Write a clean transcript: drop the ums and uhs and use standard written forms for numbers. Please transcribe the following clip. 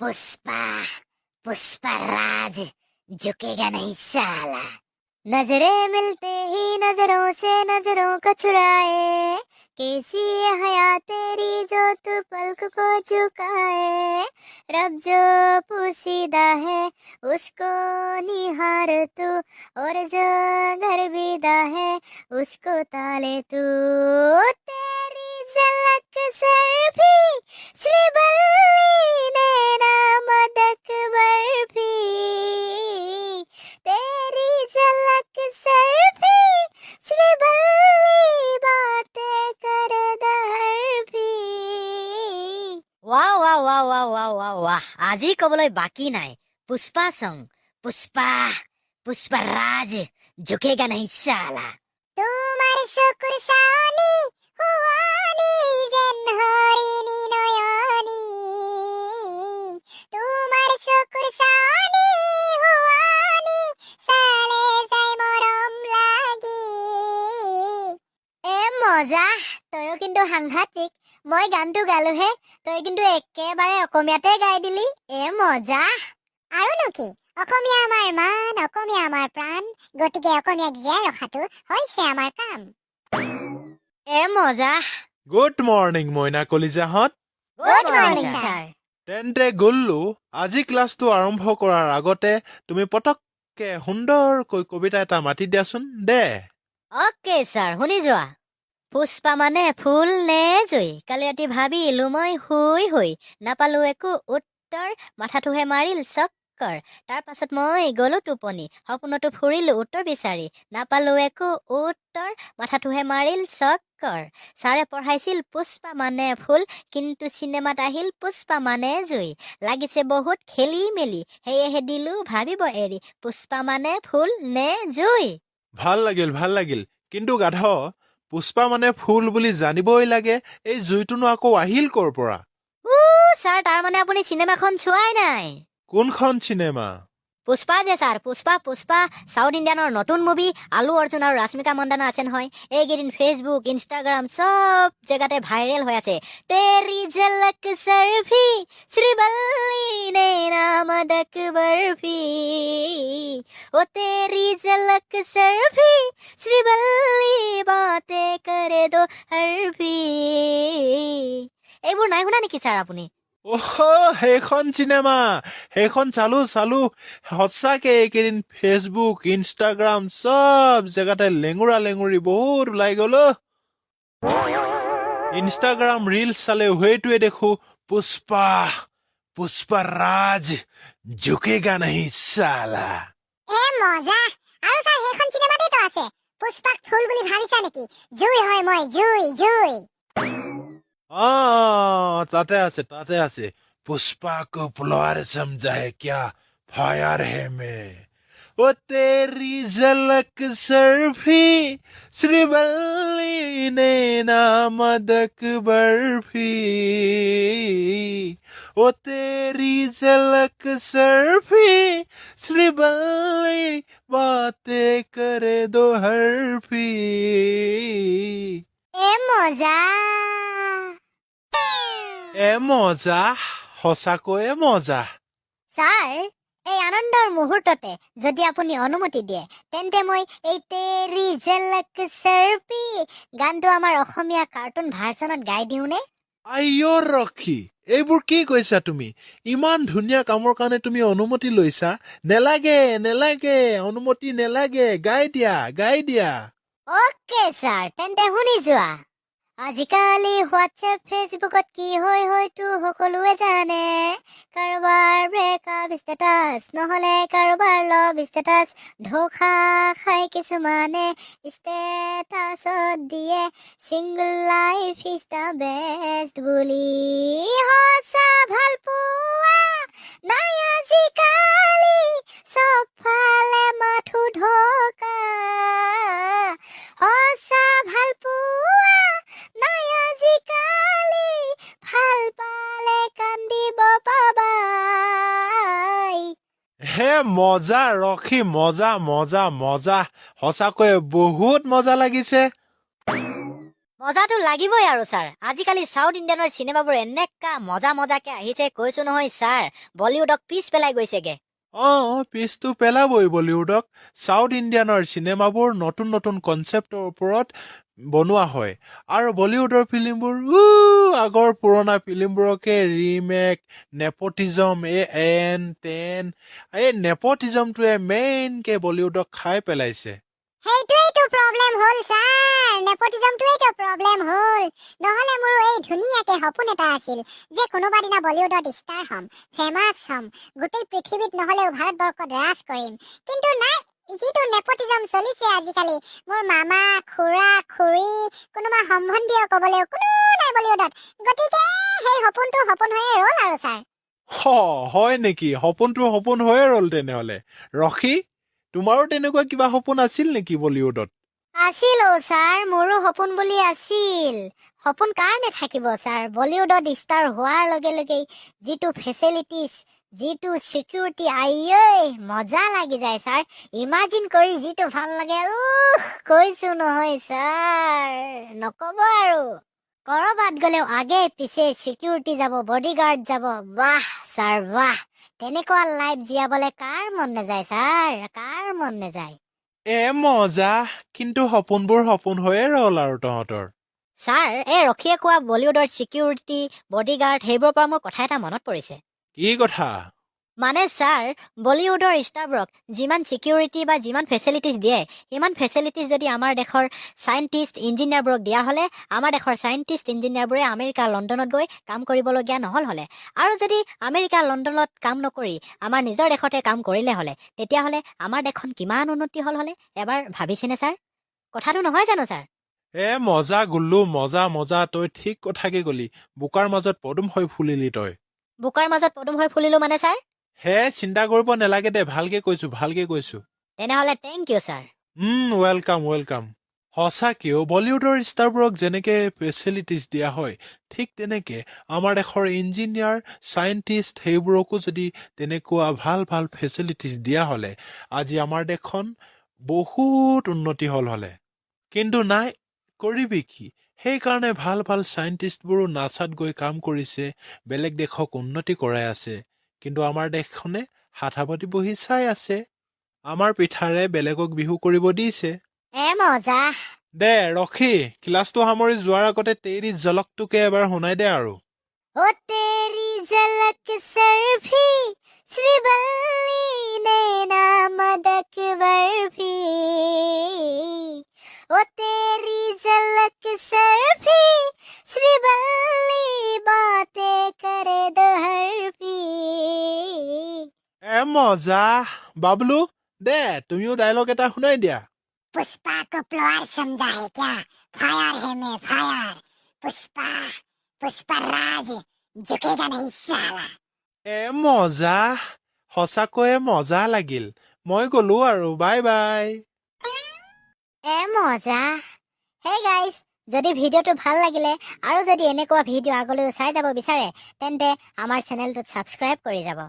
पुष्पा, पुष्पराज, झुकेगा नहीं साला। नजरें मिलते ही नजरों से नजरों को चुराए, कैसी ये हया तेरी जो तू पलक को झुकाए। रब जो पोशीदा है उसको निहार तू, और जो गर्विदा है उसको ताले तू। तेरी झलक सरफी, श्रीबल्ली, नैना मदक बर्फी। तेरी झलक सरफी, श्रीबल्ली, बातें कर दहरफी। ৱাহ ৱাহ ৱাহ ৱাহ ৱাহ ৱাহ ৱাহ! আজি ক'বলৈ বাকী নাই। পুষ্পা চং, পুষ্পা, পুষ্পৰাজ, ঝুকেগা नहीं साला। তোমাৰ চকুৰ চাৱনি শুৱনি, যেন হৰিণী নয়নী। তোমাৰ চকুৰ চাৱনি শুৱনি, চালে যায় মৰম লাগি। এ মজা, তয়ো কিন্তু সাংঘাতিক। মই গানটো গালোহে, তই কিন্তু একেবাৰে অসমীয়াতে গাই দিলি। এ মজা। আৰুনো কি, অসমীয়া আমাৰ মান, অসমীয়া আমাৰ প্ৰাণ। গতিকে অসমীয়াক জীয়াই ৰখাটো হৈছে আমাৰ কাম। এ মজা। গুড মৰ্ণিং মইনা কলিজাহঁত। Good morning sir. তেন্তে গুল্লু, আজি ক্লাছটো আৰম্ভ কৰাৰ আগতে তুমি পটককে সুন্দৰকৈ কবিতা এটা মাতি দিয়াচোন দে। অ'কে ছাৰ, শুনি যোৱা। পুষ্পা মানে ফুল নে জুই, কালি ৰাতি ভাবিলো মই শুই শুই। নাপালো একো উত্তৰ, মাথাটোহে মাৰিল চক্কৰ। তাৰ পাছত মই গ'লো টোপনি, সপোনতো ফুৰিলো উত্তৰ বিচাৰি। নাপালো একো উত্তৰ, মাথাটোহে মাৰিল চক্কৰ। ছাৰে পঢ়াইছিল পুষ্পা মানে ফুল, কিন্তু চিনেমাত আহিল পুষ্পা মানে জুই। লাগিছে বহুত খেলি মেলি, সেয়েহে দিলো ভাবিব এৰি, পুষ্পা মানে ফুল নে জুই? ভাল লাগিল, ভাল লাগিল। কিন্তু গাধ, পুষ্পা মানে ফুল বুলি জানিবই লাগে, এই জুইটোনো আকৌ আহিল ক'ৰ পৰা? ছাৰ, তাৰমানে আপুনি চিনেমাখন চোৱাই নাই। কোনখন চিনেমা? পুষ্পা যে ছাৰ, পুষ্পা, পুষ্পা, চাউথ ইণ্ডিয়ানৰ নতুন মুভি। আলু অৰ্জুন আৰু ৰাশ্মিকা মন্দানা আছে নহয়। এইকেইদিন ফেচবুক, ইনষ্টাগ্ৰাম চব জেগাতে ভাইৰেল হৈ আছে। तेरी झलक सरफी, श्रीबल्ली, नैना मदक बर्फी। ओ तेरी झलक सरफी, श्रीबल्ली, बातें करे दो हरफी। এইবোৰ নাই শুনা নেকি ছাৰ আপুনি? অহ, সেইখন চিনেমা! সেইখন চালো চালো। সঁচাকে এইকেইদিন ফেচবুক, ইনষ্টাগ্ৰাম চব জেগাতে লেঙুৰা লেঙুৰি বহুত ওলাই গ'ল অ'। ইনষ্টাগ্ৰাম ৰিলছ চালেও সেইটোৱে দেখো, পুষ্পা, পুষ্পৰাজ, ঝুকেগা नहीं साला। এ মজা। আৰু ছাৰ, সেইখন চিনেমাতেতো আছে, পুষ্পাক ফুল বুলি ভাবিছা নেকি? জুই হয় মই, জুই জুই। অ, তাতে আছে, তাতে আছে। पुष्पा को फ्लावर समझा है क्या? फायर है मैं। ओ तेरी झलक सरफी, श्रीवल्ली, नैना मदक बर्फी। ओ तेरी झलक सरफी, श्रीवल्ली, बातें करे दो हरफी। এ মজা। এ মজা, সঁচাকৈয়ে মজা। ছাৰ, এই আনন্দৰ মুহূৰ্ততে যদি আপুনি অনুমতি দিয়ে, তেন্তে মই এই तेरी झलक सरफी গানটো আমাৰ অসমীয়া কাৰ্টুন ভাৰ্চনত গাই দিওঁনে? আইঅ ৰক্ষী, এইবোৰ কি কৈছা তুমি? ইমান ধুনীয়া কামৰ কাৰণে তুমি অনুমতি লৈছা? নেলাগে, নেলাগে, অনুমতি নেলাগে। গাই দিয়া, গাই দিয়া। অ'কে ছাৰ, তেন্তে শুনি যোৱা। আজিকালি হোৱাটছএপ, ফেচবুকত কি হয় হয়তো সকলোৱে জানে। কাৰোবাৰ ব্ৰেকআপ ষ্টেটাছ নহ'লে কাৰোবাৰ লভ ষ্টেটাছ, ধোখা খাই কিছুমানে ষ্টেটাছত দিয়ে "Single life is the best" বুলি। সঁচা ভাল পোৱা নাই আজিকালি, চবফালে মাথো ধোকা। সঁচা ভাল পোৱা নাই আজিকালি, ভাল পালে কান্দিব পাবাই। হে মজা ৰক্ষী, মজা মজা মজা। সঁচাকৈয়ে বহুত মজা লাগিছে। মজাটো লাগিবই আৰু ছাৰ। আজিকালি চাউথ ইণ্ডিয়ানৰ চিনেমাবোৰ এনেকা মজা মজাকে আহিছে, কৈছো নহয় ছাৰ, বলিউডক পিছ পেলাই গৈছেগে। অঁ, পিছটো পেলাবই বলিউডক। চাউথ ইণ্ডিয়ানৰ চিনেমাবোৰ নতুন নতুন কনচেপ্টৰ ওপৰত বনোৱা হয় আৰু বলিউডৰ ফিল্মবোৰ আগৰ পুৰণা ফিল্মবোৰকে ৰিমেক, নেপটিজম, এই এন টেন, এই নেপটিজমটোৱে মেইনকে বলিউডক খাই পেলাইছে। সেইটোৱেইতো প্ৰব্লেম হ'ল ছাৰ, নেপটিজমটোৱেইতো প্ৰব্লেম হ'ল। নহ'লে মোৰো এই ধুনীয়াকে সপোন এটা আছিল যে কোনোবা দিনা বলিউডত ষ্টাৰ হ'ম, ফেমাছ হ'ম, গোটেই পৃথিৱীত নহ'লেও ভাৰতবৰ্ষত ৰাজ কৰিম। কিন্তু নাই, যিটো নেপটিজম চলিছে আজিকালি, মোৰ মামা, খুৰা, খুৰী, কোনোবা সম্বন্ধীয় ক'বলৈও কোনো নাই বলিউডত। গতিকে সেই সপোনটো সপোন হৈয়ে ৰ'ল আৰু ছাৰ। হ, হয় নেকি? সপোনটো সপোন হৈয়ে ৰ'ল তেনেহ'লে। ৰখি, তোমাৰো তেনেকুৱা কিবা সপোন আছিল নেকি বলিউডত? আছিল অ' ছাৰ, মোৰো সপোন বুলি আছিল। সপোন কাৰ নাথাকিব ছাৰ? বলিউডত ষ্টাৰ হোৱাৰ লগে লগেই যিটো ফেচিলিটিছ, যিটো চিকিউৰিটি, আইঐ মজা লাগি যায় ছাৰ। ইমাজিন কৰি যিটো ভাল লাগে, উহ, কৈছো নহয় ছাৰ, নক'ব আৰু। কৰবাত গ'লেও আগে পিছে চিকিউৰিটি যাব, বডিগাৰ্ড যাব। বাহ ছাৰ বাহ, তেনেকুৱা লাইফ জীয়াবলৈ কাৰ মন নাযায় ছাৰ, কাৰ মন নাযায়? এ মজা, কিন্তু সপোনবোৰ সপোন হৈয়ে ৰ'ল আৰু তহঁতৰ। ছাৰ, এই ৰখিয়ে কোৱা বলিউডৰ চিকিউৰিটি, বডিগাৰ্ড, সেইবোৰৰ পৰা মোৰ কথা এটা মনত পৰিছে। কি কথা? মানে ছাৰ, বলিউডৰ ষ্টাৰবোৰক যিমান চিকিউৰিটি বা যিমান ফেচিলিটিছ দিয়ে, সিমান ফেচিলিটিছ যদি আমাৰ দেশৰ চাইণ্টিষ্ট, ইঞ্জিনিয়াৰবোৰক দিয়া হ'লে, আমাৰ দেশৰ চাইণ্টিষ্ট, ইঞ্জিনিয়াৰবোৰে আমেৰিকা, লণ্ডনত গৈ কাম কৰিবলগীয়া নহ'ল হ'লে। আৰু যদি আমেৰিকা, লণ্ডনত কাম নকৰি আমাৰ নিজৰ দেশতে কাম কৰিলে হ'লে, তেতিয়াহ'লে আমাৰ দেশখন কিমান উন্নতি হ'ল হ'লে, এবাৰ ভাবিছেনে ছাৰ? কথাটো নহয় জানো ছাৰ? এ মজা গুল্লু, মজা মজা। তই ঠিক কথাকে কলি। বোকাৰ মাজত পদুম হৈ ফুলিলি তই। বোকাৰ মাজত পদুম হৈ ফুলিলো মানে ছাৰ? হে, চিন্তা কৰিব নালাগে দে, ভালকে কৈছো, ভালকে কৈছো। তেনেহ'লে thank U sir. Welcome, welcome. সঁচাকেও বলিউডৰ ষ্টাৰবোৰক যেনেকে ফেচিলিটিছ দিয়া হয়, ঠিক তেনেকে আমাৰ দেশৰ ইঞ্জিনিয়াৰ, চাইণ্টিষ্ট সেইবোৰকো যদি তেনেকুৱা ভাল ভাল ফেচিলিটিছ দিয়া হ'লে, আজি আমাৰ দেশখন বহুত উন্নতি হ'ল হ'লে। কিন্তু নাই, কৰিবি কি? সেইকাৰণে ভাল ভাল চাইণ্টিষ্টবোৰো নাছাত গৈ কাম কৰিছে, বেলেগ দেশক উন্নতি কৰাই আছে। কিন্তু আমাৰ দেশখনে হাত সাৱটি বহি চাই আছে। আমাৰ পিঠাৰে বেলেগক বিহু কৰিব দিছে। এ মজা। দে ৰখি, ক্লাছটো সামৰি যোৱাৰ আগতে তেৰি জলকটোকে এবাৰ শুনাই দে আৰু। ओ तेरी झलक सरफी, श्रीवल्ली, नैना मदक बर्फी। ओ तेरी झलक सरफी, श्रीवल्ली, बातें करे दो हरफी। এ মজা। বাবলু দে, তুমিও ডাইলগ এটা শুনাই দিয়া। पुष्पा को प्लोअर समझा है क्या? फायर है मैं, फायर। पुष्पा, पुष्पा राज, झुकेगा नहीं साला। এ মজা, সঁচাকৈয়ে মজা লাগিল। মই গ'লো আৰু, বাই বাই। এ মজা। হে গাইজ, যদি ভিডিঅ'টো ভাল লাগিলে আৰু যদি এনেকুৱা ভিডিঅ' আগলৈও চাই যাব বিচাৰে, তেন্তে আমাৰ চেনেলটোত ছাবস্ক্ৰাইব কৰি যাব।